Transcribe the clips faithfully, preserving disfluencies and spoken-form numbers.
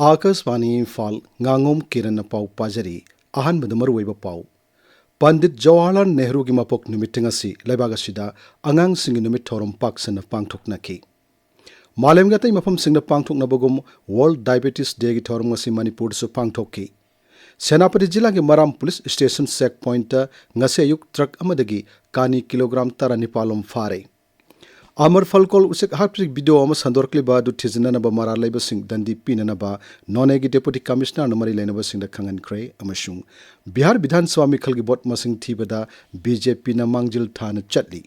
ꯑꯥꯀꯥꯁꯕꯥꯅꯤ ꯏꯝꯐꯥꯜ, ꯉꯥꯉꯣꯝ ꯀꯤꯔꯟꯅ ꯄꯥꯎ ꯄꯥꯖꯔꯤ꯫ ꯑꯍꯥꯟꯕꯗ ꯃꯔꯨꯑꯣꯏꯕ ꯄꯥꯎ꯫ ꯄꯟꯗꯤꯠ ꯖꯋꯥꯍꯔꯂꯥꯜ ꯅꯦꯍꯔꯨꯒꯤ ꯃꯄꯣꯛ ꯅꯨꯃꯤꯠꯇ ꯉꯁꯤ ꯂꯩꯕꯥꯛ ꯑꯁꯤꯗ ꯑꯉꯥꯡꯁꯤꯡꯒꯤ ꯅꯨꯃꯤꯠ ꯊꯧꯔꯝ ꯄꯥꯛ ꯁꯟꯅ ꯄꯥꯡꯊꯣꯛꯅꯈꯤ꯫ ꯃꯥꯂꯦꯝꯒꯤ ꯑꯇꯩ ꯃꯐꯝꯁꯤꯡꯗ ꯄꯥꯡꯊꯣꯛꯅꯕꯒꯨꯝ World Diabetes Dayꯒꯤ ꯊꯧꯔꯝ ꯉꯁꯤ ꯃꯅꯤꯄꯨꯔꯗꯁꯨ ꯄꯥꯡꯊꯣꯛꯈꯤ꯫ ꯁꯦꯅꯥꯄꯇꯤ ꯖꯤꯂꯥꯒꯤ ꯃꯔꯥꯝ ꯄꯨꯂꯤꯁ ꯁ꯭ꯇꯦꯁꯟ ꯆꯦꯛ ꯄꯣꯏꯟꯠꯇ ꯉꯁꯤ ꯑꯌꯨꯛ ꯇ꯭ꯔꯛ ꯑꯃꯗꯒꯤ ꯀꯥꯅꯤ ꯀꯤꯂꯣꯒ꯭ꯔꯥꯝ ꯇꯔꯥꯅꯤꯄꯥꯜ ꯂꯣꯝ ꯐꯥꯔꯦ꯫ ꯑꯃꯔ ꯐꯜꯀꯣꯜ ꯎꯆꯦꯛ ꯍꯥꯠꯄꯒꯤ ꯚꯤꯗꯤꯑꯣ ꯑꯃ ꯁꯟꯗꯣꯔꯛꯂꯤꯕ ꯑꯗꯨ ꯊꯤꯖꯤꯟꯅꯅꯕ ꯃꯔꯥꯜ ꯂꯩꯕꯁꯤꯡ ꯗꯟꯗꯤ ꯄꯤꯅꯅꯕ ꯅꯣꯅꯦꯒꯤ ꯗꯦꯄꯨꯇꯤ ꯀꯃꯤꯁꯅꯔꯅ ꯃꯔꯤ ꯂꯩꯅꯕꯁꯤꯡꯗ ꯈꯪꯍꯟꯈ꯭ꯔꯦ꯫ ꯑꯃꯁꯨꯡ ꯕꯤꯍꯥꯔ ꯕꯤꯙꯥꯟ ꯁꯚꯥ ꯃꯤꯈꯜꯒꯤ ꯚꯣꯠ ꯃꯁꯤꯡ ꯊꯤꯕꯗ ꯕꯤ ꯖꯦ ꯄꯤꯅ ꯃꯥꯡꯖꯤꯜ ꯊꯥꯅ ꯆꯠꯂꯤ꯫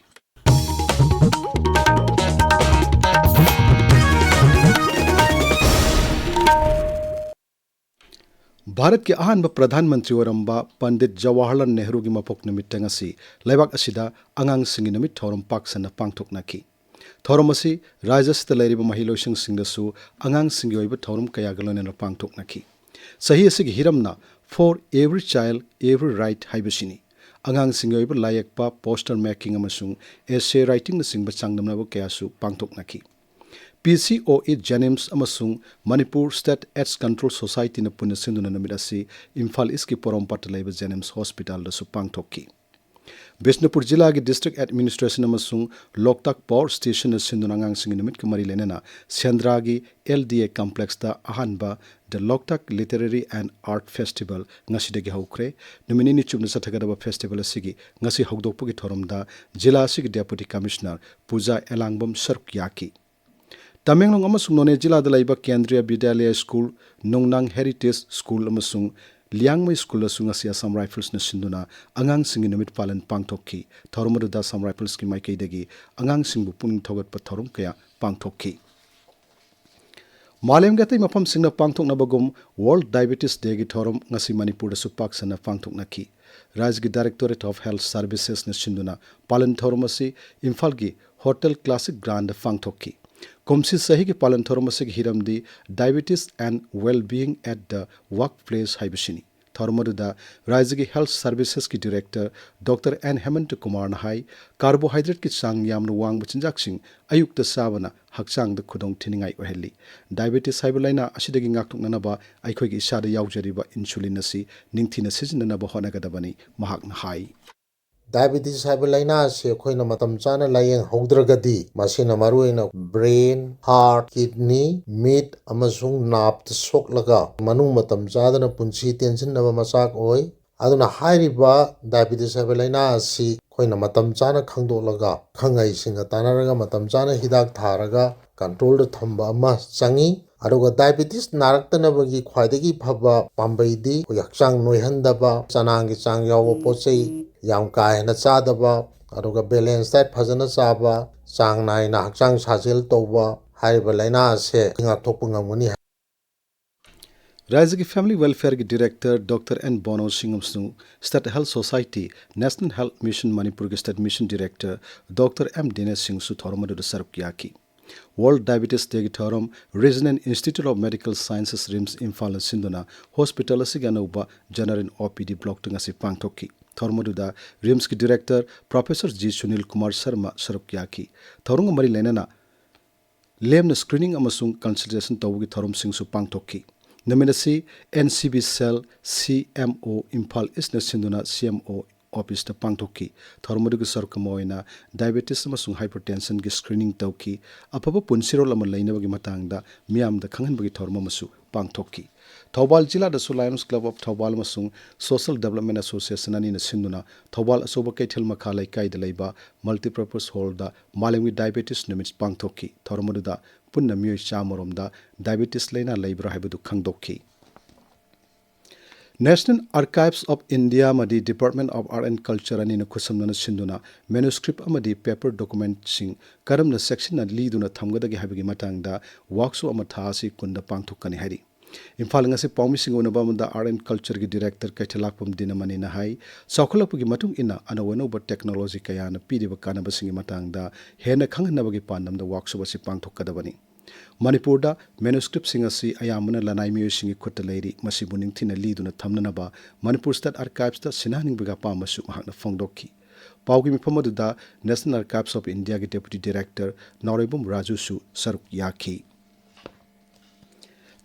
ꯚꯥꯔꯠꯀꯤ ꯑꯍꯥꯟꯕ ꯄ꯭ꯔꯙꯥꯟ ꯃꯟꯇ꯭ꯔꯤ ꯑꯣꯏꯔꯝꯕ ꯄꯟꯗꯤꯠ ꯖꯋꯥꯍꯔꯂꯥꯜ ꯅꯦꯍꯔꯨꯒꯤ ꯃꯄꯣꯛ ꯅꯨꯃꯤꯠꯇ ꯉꯁꯤ ꯂꯩꯕꯥꯛ ꯑꯁꯤꯗ ꯑꯉꯥꯡꯁꯤꯡꯒꯤ ꯅꯨꯃꯤꯠ ꯊꯧꯔꯝ ꯄꯥꯛ ꯁꯟꯅ ꯄꯥꯡꯊꯣꯛꯅꯈꯤ꯫ ꯊꯧꯔꯝ ꯑꯁꯤ ꯔꯥꯖ꯭ꯌ ꯑꯁꯤꯗ ꯂꯩꯔꯤꯕ ꯃꯍꯩꯂꯣꯏꯁꯪꯁꯤꯡꯗꯁꯨ ꯑꯉꯥꯡꯁꯤꯡꯒꯤ ꯑꯣꯏꯕ ꯊꯧꯔꯝ ꯀꯌꯥꯒ ꯂꯣꯏꯅꯅ ꯄꯥꯡꯊꯣꯛꯅꯈꯤ꯫ ꯆꯍꯤ ꯑꯁꯤꯒꯤ ꯍꯤꯔꯝꯅ For Every Child, Every Right ꯍꯥꯏꯕꯁꯤꯅꯤ꯫ ꯑꯉꯥꯡꯁꯤꯡꯒꯤ ꯑꯣꯏꯕ ꯂꯥꯏꯌꯦꯛꯄ, ꯄꯣꯁꯇꯔ ꯃꯦꯀꯤꯡ ꯑꯃꯁꯨꯡ ꯑꯦꯁꯦ ꯔꯥꯏꯇꯤꯡꯅꯆꯤꯡꯕ ꯆꯥꯡꯗꯝꯅꯕ ꯀꯌꯥꯁꯨ ꯄꯥꯡꯊꯣꯛꯅꯈꯤ꯫ ꯄꯤ ꯁꯤ ꯑꯣ ꯏ ꯖꯦꯅꯤꯝꯁ ꯑꯃꯁꯨꯡ ꯃꯅꯤꯄꯨꯔ ꯁ꯭ꯇꯦꯠ ꯑꯦꯗꯁ ꯀꯟꯇ꯭ꯔꯣꯜ ꯁꯣꯁꯥꯏꯇꯤꯅ ꯄꯨꯟꯅ ꯁꯤꯟꯗꯨꯅ ꯅꯨꯃꯤꯠ ꯑꯁꯤ ꯏꯝꯐꯥꯜ ꯏꯁꯀꯤ ꯄꯣꯔꯣꯝꯄꯥꯠꯇ ꯂꯩꯕ ꯖꯦꯅꯤꯝꯁ ꯍꯣꯁꯄꯤꯇꯥꯜꯗꯁꯨ ꯄꯥꯡꯊꯣꯛꯈꯤ꯫ ꯕꯤꯁꯅꯨꯄꯨꯔ ꯖꯤꯂꯥꯒꯤ ꯗꯤꯁꯇ꯭ꯔꯤꯛ ꯑꯦꯗꯃꯤꯅꯤꯁꯇ꯭ꯔꯦꯁꯟ ꯑꯃꯁꯨꯡ ꯂꯣꯛꯇꯥꯛ ꯄꯥꯋꯔ ꯁ꯭ꯇꯦꯁꯟꯅ ꯁꯤꯟꯗꯨꯅ ꯑꯉꯥꯡꯁꯤꯡꯒꯤ ꯅꯨꯃꯤꯠꯀ ꯃꯔꯤ ꯂꯩꯅꯅ ꯁꯦꯟꯗ꯭ꯔꯥꯒꯤ ꯑꯦꯜ ꯗꯤ ꯑꯦ ꯀꯝꯄ꯭ꯂꯦꯛꯁꯇ ꯑꯍꯥꯟꯕ The Loktak Literary and Art Festival ꯉꯁꯤꯗꯒꯤ ꯍꯧꯈ꯭ꯔꯦ꯫ ꯅꯨꯃꯤꯠ ꯅꯤꯅꯤ ꯆꯨꯞꯅ ꯆꯠꯊꯒꯗꯕ ꯐꯦꯁꯇꯤꯚꯦꯜ ꯑꯁꯤꯒꯤ ꯉꯁꯤ ꯍꯧꯗꯣꯛꯄꯒꯤ ꯊꯧꯔꯝꯗ ꯖꯤꯂꯥ ꯑꯁꯤꯒꯤ ꯗꯦꯄꯨꯇꯤ ꯀꯃꯤꯁꯅꯔ ꯄꯨꯖꯥ ꯑꯦꯂꯥꯡꯕꯝ ꯁꯔꯨꯛ ꯌꯥꯈꯤ꯫ ꯇꯃꯦꯡꯂꯣꯡ ꯑꯃꯁꯨꯡ ꯅꯣꯅꯦ ꯖꯤꯂꯥꯗ ꯂꯩꯕ ꯀꯦꯟꯗ꯭ꯔꯤꯌꯥ ꯕꯤꯗ꯭ꯌꯥꯂꯌ ꯁ꯭ꯀꯨꯜ, ꯅꯣꯡꯅꯥꯡ ꯍꯦꯔꯤꯇꯦꯖ ꯁ꯭ꯀꯨꯜ ꯑꯃꯁꯨꯡ ꯂꯤꯌꯥꯡꯃꯩ ꯁ꯭ꯀꯨꯜꯗꯁꯨ ꯉꯁꯤ ꯑꯁꯥꯝ ꯔꯥꯏꯐꯜꯁꯅ ꯁꯤꯟꯗꯨꯅ ꯑꯉꯥꯡꯁꯤꯡꯒꯤ ꯅꯨꯃꯤꯠ ꯄꯥꯂꯟ ꯄꯥꯡꯊꯣꯛꯈꯤ꯫ ꯊꯧꯔꯝ ꯑꯗꯨꯗ ꯑꯁꯥꯝ ꯔꯥꯏꯐꯜꯁꯀꯤ ꯃꯥꯏꯀꯩꯗꯒꯤ ꯑꯉꯥꯡꯁꯤꯡꯕꯨ ꯄꯨꯛꯅꯤꯡ ꯊꯧꯒꯠꯄ ꯊꯧꯔꯝ ꯀꯌꯥ ꯄꯥꯡꯊꯣꯛꯈꯤ꯫ ꯃꯥꯂꯦꯝꯒꯤ ꯑꯇꯩ ꯃꯐꯝꯁꯤꯡꯅ ꯄꯥꯡꯊꯣꯛꯅꯕꯒꯨꯝ World Diabetes Dayꯒꯤ ꯊꯧꯔꯝ ꯉꯁꯤ ꯃꯅꯤꯄꯨꯔꯗꯁꯨ ꯄꯥꯛ ꯁꯟꯅ ꯄꯥꯡꯊꯣꯛꯅꯈꯤ꯫ ꯔꯥꯖ꯭ꯌꯒꯤ Directorate of Health Servicesꯅ ꯁꯤꯟꯗꯨꯅ ꯄꯥꯂꯟ ꯊꯧꯔꯝ ꯑꯁꯤ ꯏꯝꯐꯥꯜꯒꯤ ꯍꯣꯇꯦꯜ ꯀ꯭ꯂꯥꯁꯤꯛ ꯒ꯭ꯔꯥꯟꯗ ꯄꯥꯡꯊꯣꯛꯈꯤ꯫ ꯀꯨꯝꯁꯤ ꯆꯍꯤꯒꯤ ꯄꯥꯂꯟ ꯊꯧꯔꯝ ꯑꯁꯤꯒꯤ ꯍꯤꯔꯝꯗꯤ Diabetes and Well-being at the Workplace ꯍꯥꯏꯕꯁꯤꯅꯤ꯫ ꯊꯧꯔꯝ ꯑꯗꯨꯗ ꯔꯥꯖ꯭ꯌꯒꯤ Health Servicesꯀꯤ Director Doctor N ꯍꯦꯃꯟꯇ ꯀꯨꯃꯥꯔꯅ ꯍꯥꯏ, carbohydrateꯀꯤ ꯆꯥꯡ ꯌꯥꯝꯅ ꯋꯥꯡꯕ ꯆꯤꯟꯖꯥꯛꯁꯤꯡ ꯑꯌꯨꯛꯇ ꯆꯥꯕꯅ ꯍꯛꯆꯥꯡꯗ ꯈꯨꯗꯣꯡ ꯊꯤꯅꯤꯡꯉꯥꯏ ꯑꯣꯏꯍꯜꯂꯤ꯫ Diabetes ꯍꯥꯏꯕ ꯂꯥꯏꯅꯥ ꯑꯁꯤꯗꯒꯤ ꯉꯥꯛꯊꯣꯛꯅꯅꯕ ꯑꯩꯈꯣꯏꯒꯤ ꯏꯁꯥꯗ ꯌꯥꯎꯖꯔꯤꯕ insulin ꯑꯁꯤ ꯅꯤꯡꯊꯤꯅ ꯁꯤꯖꯤꯟꯅꯅꯕ ꯍꯣꯠꯅꯒꯗꯕꯅꯤ, ꯃꯍꯥꯛꯅ ꯍꯥꯏ꯫ Diabetes ꯍꯥꯏꯕ ꯂꯥꯏꯅꯥ ꯑꯁꯤ ꯑꯩꯈꯣꯏꯅ ꯃꯇꯝ ꯆꯥꯅ ꯂꯥꯌꯦꯡꯍꯧꯗ꯭ꯔꯒꯗꯤ, ꯃꯁꯤꯅ ꯃꯔꯨꯑꯣꯏꯅ brain, heart, kidney, ꯃꯤꯠ ꯑꯃꯁꯨꯡ nerveꯇ ꯁꯣꯛꯂꯒ ꯃꯅꯨꯡ ꯃꯇꯝ ꯆꯥꯗꯅ ꯄꯨꯟꯁꯤ ꯇꯦꯟꯁꯤꯟꯅꯕ ꯃꯆꯥꯛ ꯑꯣꯏ꯫ ꯑꯗꯨꯅ ꯍꯥꯏꯔꯤꯕ diabetes ꯍꯥꯏꯕ ꯂꯥꯏꯅꯥ ꯑꯁꯤ ꯑꯩꯈꯣꯏꯅ ꯃꯇꯝ ꯆꯥꯅ ꯈꯪꯗꯣꯛꯂꯒ, ꯑꯈꯪ ꯑꯍꯩꯁꯤꯡꯒ ꯇꯥꯟꯅꯔꯒ ꯃꯇꯝ ꯆꯥꯅ ꯍꯤꯗꯥꯛ ꯊꯥꯔꯒ controlꯗ ꯊꯝꯕ ꯑꯃ ꯆꯪꯉꯤ꯫ ꯑꯗꯨꯒ diabetes ꯅꯥꯔꯛꯇꯅꯕꯒꯤ ꯈ꯭ꯋꯥꯏꯗꯒꯤ ꯐꯕ ꯄꯥꯝꯕꯩꯗꯤ ꯑꯩꯈꯣꯏꯒꯤ ꯍꯛꯆꯥꯡ ꯅꯣꯏꯍꯟꯗꯕ, ꯆꯅꯥꯡꯒꯤ ꯆꯥꯡ ꯌꯥꯎꯕ ꯄꯣꯠ ꯆꯩ ꯌꯥꯝ ꯀꯥ ꯍꯦꯟꯅ ꯆꯥꯗꯕ, ꯑꯗꯨꯒ balance diet ꯐꯖꯅ ꯆꯥꯕ, ꯆꯥꯡ ꯅꯥꯏꯅ ꯍꯛꯆꯥꯡ ꯁꯥꯖꯦꯜ ꯇꯧꯕ, ꯍꯥꯏꯔꯤꯕ ꯂꯥꯏꯅꯥ ꯑꯁꯤ ꯉꯥꯛꯊꯣꯛꯄ ꯉꯝꯒꯅꯤ꯫ ꯔꯥꯖ꯭ꯌꯒꯤ Family Welfareꯒꯤ Director Doctor N bono ꯁꯤꯡ ꯑꯃꯁꯨꯡ State Health Society, National Health Mission ꯃꯅꯤꯄꯨꯔꯒꯤ State Mission Director Doctor M ꯗꯤꯅꯦꯁ ꯁꯤꯡꯁꯨ ꯊꯧꯔꯝ ꯑꯗꯨꯗ ꯁꯔꯨꯛ ꯌꯥꯈꯤ꯫ World Diabetes Dayꯒꯤ ꯊꯧꯔꯝ Regional Institute of Medical Sciences, RIMS, ꯏꯝꯐꯥꯜꯅ ꯁꯤꯟꯗꯨꯅ hospital ꯑꯁꯤꯒꯤ ꯑꯅꯧꯕ general OPD blockꯇ ꯉꯁꯤ ꯄꯥꯡꯊꯣꯛꯈꯤ꯫ ꯊꯧꯔꯝ ꯑꯗꯨꯗ RIMSꯀꯤ Director Professor G Sunil Kumar Sharma ꯁꯔꯨꯛ ꯌꯥꯈꯤ꯫ ꯊꯧꯔꯝꯒ ꯃꯔꯤ ꯂꯩꯅꯅ ꯂꯦꯝꯅ screening ꯑꯃꯁꯨꯡ consultation ꯇꯧꯕꯒꯤ ꯊꯧꯔꯝꯁꯤꯡꯁꯨ ꯄꯥꯡꯊꯣꯛꯈꯤ꯫ ꯅꯨꯃꯤꯠ ꯑꯁꯤ NCB cell, CMO ꯏꯝꯐꯥꯜ ꯏꯁꯅ ꯁꯤꯟꯗꯨꯅ CMO officeꯇ ꯄꯥꯡꯊꯣꯛꯈꯤ꯫ ꯊꯧꯔꯝ ꯑꯗꯨꯒꯤ ꯁꯔꯨꯛ ꯑꯃ ꯑꯣꯏꯅ diabetes ꯑꯃꯁꯨꯡ hypertensionꯒꯤ screening ꯇꯧꯈꯤ꯫ ꯑꯐꯕ ꯄꯨꯟꯁꯤꯔꯣꯜ ꯑꯃ ꯂꯩꯅꯕꯒꯤ ꯃꯇꯥꯡꯗ ꯃꯤꯌꯥꯝꯗ ꯈꯪꯍꯟꯕꯒꯤ ꯊꯧꯔꯝ ꯑꯃꯁꯨ ꯄꯥꯡꯊꯣꯛꯈꯤ꯫ Thoubal ꯖꯤꯂꯥꯗꯁꯨ Lions Club of Thoubal ꯑꯃꯁꯨꯡ Social Development Association ꯑꯅꯤꯅ ꯁꯤꯟꯗꯨꯅ ꯊꯧꯕꯥꯜ ꯑꯆꯧꯕ ꯀꯩꯊꯦꯜ ꯃꯈꯥ ꯂꯩꯀꯥꯏꯗ ꯂꯩꯕ multipurpose hallꯗ ꯃꯥꯂꯦꯝꯒꯤ diabetes ꯅꯨꯃꯤꯠ ꯄꯥꯡꯊꯣꯛꯈꯤ꯫ ꯊꯧꯔꯝ ꯑꯗꯨꯗ ꯄꯨꯟꯅ ꯃꯤꯑꯣꯏ ꯆꯥꯝꯃ ꯔꯣꯝꯗ diabetes ꯂꯥꯏꯅꯥ ꯂꯩꯕ꯭ꯔꯥ ꯍꯥꯏꯕꯗꯨ ꯈꯪꯗꯣꯛꯈꯤ꯫ National Archives of India ꯑꯃꯗꯤ Department of Art and Culture ꯑꯅꯤꯅ ꯈꯨꯠꯁꯝꯅꯅ ꯁꯤꯟꯗꯨꯅ manuscript ꯑꯃꯗꯤ paper documentꯁꯤꯡ ꯀꯔꯝꯅ ꯆꯦꯛꯁꯤꯟꯅ ꯂꯤꯗꯨꯅ ꯊꯝꯒꯗꯒꯦ ꯍꯥꯏꯕꯒꯤ ꯃꯇꯥꯡꯗ workshop ꯑꯃ ꯊꯥ ꯑꯁꯤ ꯀꯨꯟꯗ ꯄꯥꯡꯊꯣꯛꯀꯅꯤ ꯍꯥꯏꯔꯤ꯫ ꯏꯝꯐꯥꯜ ꯉꯁꯤ ꯄꯥꯎꯃꯤꯁꯤꯡꯒ ꯎꯅꯕ ꯑꯃꯗ Art and Cultureꯒꯤ Director ꯀꯩꯊꯦꯜꯂꯥꯛꯄꯝ ꯗꯤꯅꯃꯅꯤꯅ ꯍꯥꯏ, ꯆꯥꯎꯈꯠꯂꯛꯄꯒꯤ ꯃꯇꯨꯡ ꯏꯟꯅ ꯑꯅꯧ ꯑꯅꯧꯕ technology ꯀꯌꯥꯅ ꯄꯤꯔꯤꯕ ꯀꯥꯟꯅꯕꯁꯤꯡꯒꯤ ꯃꯇꯥꯡꯗ ꯍꯦꯟꯅ ꯈꯪꯍꯟꯅꯕꯒꯤ ꯄꯥꯟꯗꯝꯗ workshop ꯑꯁꯤ ꯄꯥꯡꯊꯣꯛꯀꯗꯕꯅꯤ꯫ ꯃꯅꯤꯄꯨꯔꯗ ꯃꯦꯅꯨꯁꯀ꯭ꯔꯤꯞꯁꯤꯡ ꯑꯁꯤ ꯑꯌꯥꯝꯕꯅ ꯂꯅꯥꯏ ꯃꯤꯑꯣꯏꯁꯤꯡꯒꯤ ꯈꯨꯠꯇ ꯂꯩꯔꯤ꯫ ꯃꯁꯤꯕꯨ ꯅꯤꯡꯊꯤꯅ ꯂꯤꯗꯨꯅ ꯊꯝꯅꯅꯕ ꯃꯅꯤꯄꯨꯔ ꯁ꯭ꯇꯦꯠ ꯑꯥꯔꯀꯥꯏꯚꯁꯇ ꯁꯤꯟꯅꯍꯟꯅꯤꯡꯕꯒꯤ ꯑꯄꯥꯝꯕꯁꯨ ꯃꯍꯥꯛꯅ ꯐꯣꯡꯗꯣꯛꯈꯤ꯫ ꯄꯥꯎꯒꯤ ꯃꯤꯐꯝ ꯑꯗꯨꯗ National Archives of Indiaꯒꯤ Deputy Director ꯅꯥꯎꯔꯩꯕꯨꯝ ꯔꯥꯖꯨꯁꯨ ꯁꯔꯨꯛ ꯌꯥꯈꯤ꯫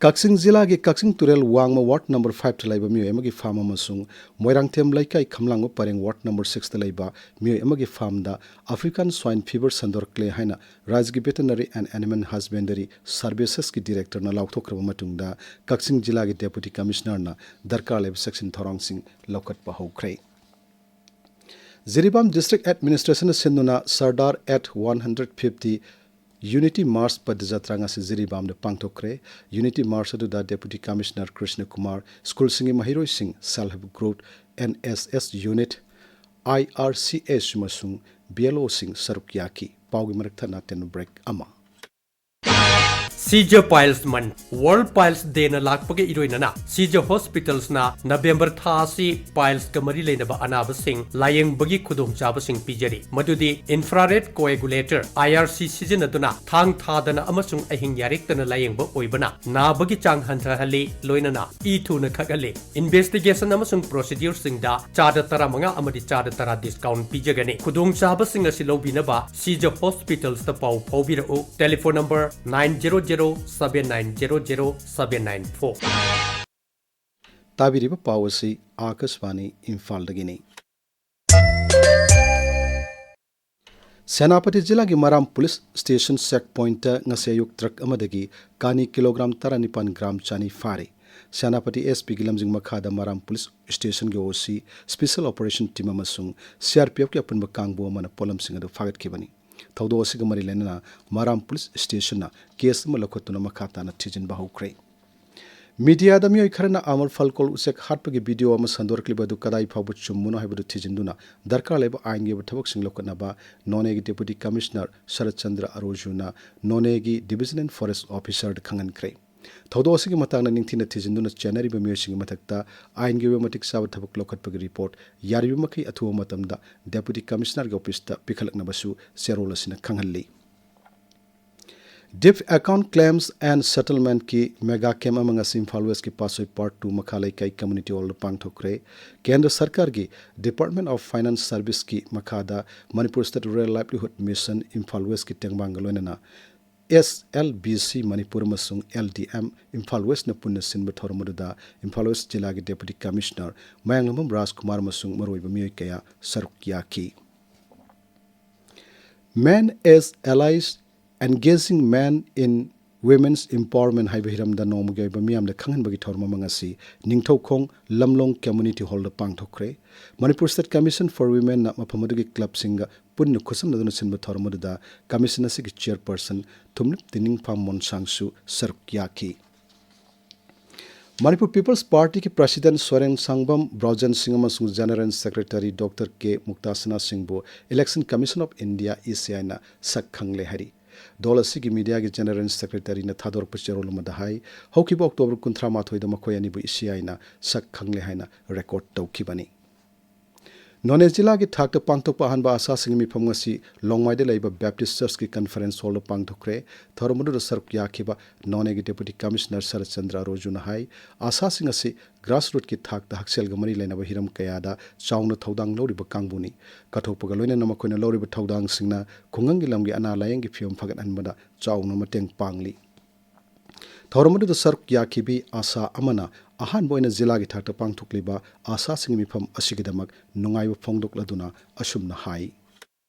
ꯀꯛꯆꯤꯡ ꯖꯤꯂꯥꯒꯤ ꯀꯛꯆꯤꯡ ꯇꯨꯔꯦꯜ ꯋꯥꯡꯃ ꯋꯥꯔꯗ ꯅꯝꯕꯔ ꯐꯥꯏꯚꯇ ꯂꯩꯕ ꯃꯤꯑꯣꯏ ꯑꯃꯒꯤ ꯐꯥꯔꯝ ꯑꯃꯁꯨꯡ ꯃꯣꯏꯔꯥꯡꯊꯦꯝ ꯂꯩꯀꯥꯏ ꯈꯝꯂꯥꯡꯕ ꯄꯔꯦꯡ ꯋꯥꯔꯗ ꯅꯝꯕꯔ ꯁꯤꯛꯁꯇ ꯂꯩꯕ ꯃꯤꯑꯣꯏ ꯑꯃꯒꯤ ꯐꯥꯔꯝꯗ African Swine Fever ꯁꯟꯗꯣꯔꯛꯂꯦ ꯍꯥꯏꯅ ꯔꯥꯖ꯭ꯌꯒꯤ Veterinary and Animal Husbandry Servicesꯀꯤ Directorꯅ ꯂꯥꯎꯊꯣꯛꯈ꯭ꯔꯕ ꯃꯇꯨꯡꯗ ꯀꯛꯆꯤꯡ ꯖꯤꯂꯥꯒꯤ Deputy Commissionerꯅ ꯗꯔꯀꯥꯔ ꯂꯩꯕ ꯆꯦꯛꯁꯤꯟ ꯊꯧꯔꯥꯡꯁꯤꯡ ꯂꯧꯈꯠꯄ ꯍꯧꯈ꯭ꯔꯦ꯫ ꯖꯤꯔꯤꯕꯥꯝ District Administrationꯅ ꯁꯤꯟꯗꯨꯅ Sardar at one hundred fifty Unity March ꯄꯗꯖꯇ꯭ꯔꯥ ꯉꯁꯤ ꯖꯤꯔꯤꯕꯥꯝꯗ ꯄꯥꯡꯊꯣꯛꯈ꯭ꯔꯦ꯫ Unity March ꯑꯗꯨꯗ Deputy Commissioner ꯀ꯭ꯔꯤꯁꯅ ꯀꯨꯃꯥꯔ, ꯁ꯭ꯀꯨꯜꯁꯤꯡꯒꯤ ꯃꯍꯩꯔꯣꯏꯁꯤꯡ, Self Help Group, NSS Unit, IRCS ꯑꯃꯁꯨꯡ BLOꯁꯤꯡ ꯁꯔꯨꯛ ꯌꯥꯈꯤ꯫ ꯄꯥꯎꯒꯤ ꯃꯔꯛ ꯊꯠꯅ ꯇꯦꯟ break ꯑꯃ꯫ ꯁꯤꯖ Piles Month, World Piles Dayꯅ ꯂꯥꯛꯄꯒ ꯏꯔꯣꯏꯅꯅ ꯁꯤꯖ Hospitalsꯅ November ꯊꯥ ꯑꯁꯤ piles ꯀ ꯃꯔꯤ ꯂꯩꯅꯕ ꯑꯅꯥꯕꯁꯤꯡ ꯂꯥꯌꯦꯡꯕꯒꯤ ꯈꯨꯗꯣꯡꯆꯥꯕꯁꯤꯡ ꯄꯤꯖꯔꯤ, ꯃꯗꯨꯗꯤ infrared coagulator, IRC ꯁꯤꯖꯤꯟꯅꯗꯨꯅ ꯊꯥꯡ ꯊꯥꯗꯅ ꯑꯃꯁꯨꯡ ꯑꯍꯤꯡ ꯌꯥꯔꯦꯛꯇꯅ ꯂꯥꯌꯦꯡꯕ ꯑꯣꯏꯕꯅ ꯅꯥꯕꯒꯤ ꯆꯥꯡ ꯍꯟꯊꯍꯜꯂꯤ, ꯂꯣꯏꯅꯅ ꯏ ꯊꯨꯅ ꯈꯛꯍꯜꯂꯤ꯫ Investigation ꯑꯃꯁꯨꯡ procedureꯁꯤꯡꯗ ꯆꯥꯗ ꯇꯔꯥꯃꯉꯥ ꯑꯃꯗꯤ ꯆꯥꯗ ꯇꯔꯥ discount ꯄꯤꯖꯒꯅꯤ꯫ ꯈꯨꯗꯣꯡꯆꯥꯕꯁꯤꯡ ꯑꯁꯤ ꯂꯧꯕꯤꯅꯕ ꯁꯤꯖ Hospitalsꯇ ꯄꯥꯎ ꯐꯥꯎꯕꯤꯔꯛꯎ꯫ Telephone number nine zero zero seven nine zero zero seven nine four꯫ ꯇꯥꯕꯤꯔꯤꯕ ꯄꯥꯎ ꯑꯁꯤ ꯑꯥꯀꯥꯁꯕꯥꯅꯤ ꯏꯝꯐꯥꯜꯗꯒꯤꯅꯤ꯫ ꯁꯦꯅꯥꯄꯇꯤ ꯖꯤꯂꯥꯒꯤ ꯃꯔꯥꯝ ꯄꯨꯂꯤꯁ ꯁ꯭ꯇꯦꯁꯟ ꯆꯦꯛ ꯄꯣꯏꯟꯠꯇ ꯉꯁꯤ ꯑꯌꯨꯛ ꯇ꯭ꯔꯛ ꯑꯃꯗꯒꯤ ꯀꯥꯅꯤ ꯀꯤꯂꯣꯒ꯭ꯔꯥꯝ ꯇꯔꯥꯅꯤꯄꯥꯟ ꯒ꯭ꯔꯥꯝ ꯆꯅꯤ ꯐꯥꯔꯦ꯫ ꯁꯦꯅꯥꯄꯇꯤ ꯑꯦꯁ ꯄꯤꯒꯤ ꯂꯝꯖꯤꯡ ꯃꯈꯥꯗ ꯃꯔꯥꯝ ꯄꯨꯂꯤꯁ ꯁ꯭ꯇꯦꯁꯟꯒꯤ ꯑꯣ ꯁꯤ, ꯁ꯭ꯄꯦꯁꯦꯜ ꯑꯣꯄꯔꯦꯁꯟ ꯇꯤꯝ ꯑꯃꯁꯨꯡ ꯁꯤ ꯑꯥꯔ ꯄꯤ ꯑꯦꯐꯀꯤ ꯑꯄꯨꯟꯕ ꯀꯥꯡꯕꯨ ꯑꯃꯅ ꯄꯣꯠꯂꯝꯁꯤꯡ ꯑꯗꯨ ꯐꯥꯒꯠꯈꯤꯕꯅꯤ꯫ ꯊꯧꯗꯣꯛ ꯑꯁꯤꯒ ꯃꯔꯤ ꯂꯩꯅꯅ ꯃꯔꯥꯝ ꯄꯨꯂꯤꯁ ꯁ꯭ꯇꯦꯁꯟꯅ ꯀꯦꯁ ꯑꯃ ꯂꯧꯈꯠꯇꯨꯅ ꯃꯈꯥ ꯇꯥꯅ ꯊꯤꯖꯤꯟꯕ ꯍꯧꯈ꯭ꯔꯦ꯫ ꯃꯤꯗꯤꯌꯥꯗ ꯃꯤꯑꯣꯏ ꯈꯔꯅ ꯑꯃꯔ ꯐꯜꯀꯣꯜ ꯎꯆꯦꯛ ꯍꯥꯠꯄꯒꯤ ꯚꯤꯗꯤꯑꯣ ꯑꯃ ꯁꯟꯗꯣꯔꯛꯂꯤꯕ ꯑꯗꯨ ꯀꯗꯥꯏ ꯐꯥꯎꯕ ꯆꯨꯝꯕꯅꯣ ꯍꯥꯏꯕꯗꯨ ꯊꯤꯖꯤꯟꯗꯨꯅ ꯗꯔꯀꯥꯔ ꯂꯩꯕ ꯑꯥꯏꯟꯒꯤ ꯑꯣꯏꯕ ꯊꯕꯛꯁꯤꯡ ꯂꯧꯈꯠꯅꯕ ꯅꯣꯅꯦꯒꯤ Deputy Commissioner shirt Chandra ꯑꯔꯣꯖꯨꯅ ꯅꯣꯅꯦꯒꯤ Division and Forest Officerꯗ ꯈꯪꯍꯟꯈ꯭ꯔꯦ꯫ ꯊꯧꯗꯣꯛ ꯑꯁꯤꯒꯤ ꯃꯇꯥꯡꯗ ꯅꯤꯡꯊꯤꯅ ꯊꯤꯖꯤꯟꯗꯨꯅ ꯆꯦꯟꯅꯔꯤꯕ ꯃꯤꯑꯣꯏꯁꯤꯡꯒꯤ ꯃꯊꯛꯇ ꯑꯥꯏꯟꯒꯤ ꯑꯣꯏꯕ ꯃꯇꯤꯛ ꯆꯥꯕ ꯊꯕꯛ ꯂꯧꯈꯠꯄꯒꯤ ꯔꯤꯄꯣꯔꯠ ꯌꯥꯔꯤꯕ ꯃꯈꯩ ꯑꯊꯨꯕ ꯃꯇꯝꯗ Deputy Commissionerꯒꯤ ꯑꯣꯐꯤꯁꯇ ꯄꯤꯈꯠꯂꯛꯅꯕꯁꯨ ꯆꯦꯔꯣꯜ ꯑꯁꯤꯅ ꯈꯪꯍꯜꯂꯤ꯫ ꯗꯤꯐ account clams and ꯁꯦꯇꯜꯃꯦꯟꯠꯀꯤ mega camp ꯑꯃ ꯉꯁꯤ ꯏꯝꯐꯥꯜ ꯋꯦꯁꯀꯤ ꯄꯥꯠꯁꯣꯏ ꯄꯥꯔꯠ ꯇꯨ ꯃꯈꯥ ꯂꯩꯀꯥꯏ ꯀꯝꯃ꯭ꯌꯨꯅꯤꯇꯤ ꯍꯣꯜꯗ ꯄꯥꯡꯊꯣꯛꯈ꯭ꯔꯦ꯫ ꯀꯦꯟꯗ꯭ꯔ ꯁꯔꯀꯥꯔꯒꯤ ꯗꯤꯄꯥꯔꯠꯃꯦꯟꯠ ꯑꯣꯐ ꯐꯥꯏꯅꯥꯟꯁ ꯁꯔꯚꯤꯁꯀꯤ ꯃꯈꯥꯗ Manipur state rural livelihood mission Imphal west ꯇꯦꯡꯕꯥꯡꯒ ꯂꯣꯏꯅꯅ S L B C Manipur ꯑꯃꯁꯨꯡ ꯑꯦꯜ ꯗꯤ ꯑꯦꯝ ꯏꯝꯐꯥꯜ ꯋꯦꯁꯅ ꯄꯨꯟꯅ ꯁꯤꯟꯕ ꯊꯧꯔꯝ ꯑꯗꯨꯗ ꯏꯝꯐꯥꯜ ꯋꯦꯁ ꯖꯤꯂꯥꯒꯤ ꯗꯦꯄꯨꯇꯤ ꯀꯃꯤꯁꯅꯔ ꯃꯌꯥꯡꯂꯝꯕꯝ ꯔꯥꯖꯀꯨꯃꯥꯔ ꯑꯃꯁꯨꯡ ꯃꯔꯨꯑꯣꯏꯕ ꯃꯤꯑꯣꯏ ꯀꯌꯥ ꯁꯔꯨꯛ ꯌꯥꯈꯤ꯫ Men as Allies, Engaging Men in Women's Empowerment ꯍꯥꯏꯕ ꯍꯤꯔꯝꯗ ꯅꯣꯡꯃꯒꯤ ꯑꯣꯏꯕ ꯃꯤꯌꯥꯝꯗ ꯈꯪꯍꯟꯕꯒꯤ ꯊꯧꯔꯝ ꯑꯃ ꯉꯁꯤ ꯅꯤꯡꯊꯧꯈꯣꯡ ꯂꯝꯂꯣꯡ ꯀꯝꯃ꯭ꯌꯨꯅꯤꯇꯤ ꯍꯣꯜꯗ ꯄꯥꯡꯊꯣꯛꯈ꯭ꯔꯦ꯫ ꯃꯅꯤꯄꯨꯔ ꯁ꯭ꯇꯦꯠ ꯀꯃꯤꯁꯟ ꯐꯣꯔ ꯋꯤꯃꯦꯟꯅ ꯃꯐꯝ ꯑꯗꯨꯒꯤ ꯀ꯭ꯂꯕꯁꯤꯡꯒ ꯄꯨꯟꯅ ꯈꯨꯠꯁꯝꯅꯗꯨꯅ ꯁꯤꯟꯕ ꯊꯧꯔꯝ ꯑꯗꯨꯗ ꯀꯃꯤꯁꯟ ꯑꯁꯤꯒꯤ ꯆꯤꯌꯔꯄꯔꯁꯟ ꯊꯨꯝꯂꯤꯞ ꯇꯤꯅꯤꯡꯐꯥꯝ ꯃꯣꯟꯁꯥꯡꯁꯨ ꯁꯔꯨꯛ ꯌꯥꯈꯤ꯫ ꯃꯅꯤꯄꯨꯔ ꯄꯤꯄꯜꯁ ꯄꯥꯔꯇꯤꯒꯤ ꯄ꯭ꯔꯁꯤꯗꯦꯟꯠ ꯁꯣꯔꯦꯟ ꯁꯥꯡꯕꯝ ꯕ꯭ꯔꯣꯖꯦꯟ ꯁꯤꯡ ꯑꯃꯁꯨꯡ ꯖꯦꯅꯦꯔꯦꯜ ꯁꯦꯀ꯭ꯔꯦꯇꯔꯤ ꯗꯣꯛꯇꯔ ꯀꯦ ꯃꯨꯛꯇꯥꯁꯅꯥ ꯁꯤꯡꯕꯨ election commission of India, E C ꯑꯥꯏꯅ ꯁꯛ ꯈꯪꯂꯦ ꯍꯥꯏꯔꯤ꯫ ꯗꯣꯜ ꯑꯁꯤꯒꯤ ꯃꯤꯗꯤꯌꯥꯒꯤ ꯖꯦꯅꯦꯔꯦꯜ ꯁꯦꯀ꯭ꯔꯦꯇꯔꯤꯅ ꯊꯥꯗꯣꯔꯛꯄ ꯆꯦꯔꯣꯜ ꯑꯃꯗ ꯍꯥꯏ, ꯍꯧꯈꯤꯕ ꯑꯣꯛꯇꯣꯕꯔ ꯀꯨꯟꯊ꯭ꯔꯥ ꯃꯥꯊꯣꯏꯗ ꯃꯈꯣꯏ ꯑꯅꯤꯕꯨ ꯏ ꯁꯤ ꯑꯥꯏꯅ ꯁꯛ ꯈꯪꯂꯦ ꯍꯥꯏꯅ ꯔꯦꯀꯣꯔꯗ ꯇꯧꯈꯤꯕꯅꯤ꯫ ꯅꯣꯅꯦ ꯖꯤꯂꯥꯒꯤ ꯊꯥꯛꯇ ꯄꯥꯡꯊꯣꯛꯄ ꯑꯍꯥꯟꯕ ꯑꯥꯁꯥꯁꯤꯡꯒꯤ ꯃꯤꯐꯝ ꯉꯁꯤ ꯂꯣꯡꯃꯥꯏꯗ ꯂꯩꯕ ꯕꯦꯞꯇꯤꯁ ꯆꯔꯆꯀꯤ ꯀꯟꯐꯔꯦꯟꯁ ꯍꯣꯜꯗ ꯄꯥꯡꯊꯣꯛꯈ꯭ꯔꯦ꯫ ꯊꯧꯔꯝ ꯑꯗꯨꯗ ꯁꯔꯨꯛ ꯌꯥꯈꯤꯕ ꯅꯣꯅꯦꯒꯤ ꯗꯦꯄꯨꯇꯤ ꯀꯃꯤꯁꯅꯔ ꯁꯔꯠꯆꯟꯗ꯭ꯔ ꯑꯔꯣꯖꯨꯅ ꯍꯥꯏ, ꯑꯥꯁꯥꯁꯤꯡ ꯑꯁꯤ ꯒ꯭ꯔꯥꯁꯔꯨꯠꯀꯤ ꯊꯥꯛꯇ ꯍꯛꯁꯦꯜꯒ ꯃꯔꯤ ꯂꯩꯅꯕ ꯍꯤꯔꯝ ꯀꯌꯥꯗ ꯆꯥꯎꯅ ꯊꯧꯗꯥꯡ ꯂꯧꯔꯤꯕ ꯀꯥꯡꯕꯨꯅꯤ꯫ ꯀꯠꯊꯣꯛꯄꯒ ꯂꯣꯏꯅꯅ ꯃꯈꯣꯏꯅ ꯂꯧꯔꯤꯕ ꯊꯧꯗꯥꯡꯁꯤꯡꯅ ꯈꯨꯡꯒꯪꯒꯤ ꯂꯝꯒꯤ ꯑꯅꯥ ꯂꯥꯌꯦꯡꯒꯤ ꯐꯤꯕꯝ ꯐꯒꯠꯍꯟꯕꯗ ꯆꯥꯎꯅ ꯃꯇꯦꯡ ꯄꯥꯡꯂꯤ꯫ ꯊꯧꯔꯝ ꯑꯗꯨꯗ ꯁꯔꯨꯛ ꯌꯥꯈꯤꯕꯤ ꯑꯥꯁꯥ ꯑꯃꯅ ꯑꯍꯥꯟꯕ ꯑꯣꯏꯅ ꯖꯤꯂꯥꯒꯤ ꯊꯥꯛꯇ ꯄꯥꯡꯊꯣꯛꯂꯤꯕ ꯑꯥꯁꯥꯁꯤꯡꯒꯤ ꯃꯤꯐꯝ ꯑꯁꯤꯒꯤꯗꯃꯛ ꯅꯨꯡꯉꯥꯏꯕ ꯐꯣꯡꯗꯣꯛꯂꯗꯨꯅ ꯑꯁꯨꯝꯅ ꯍꯥꯏ꯫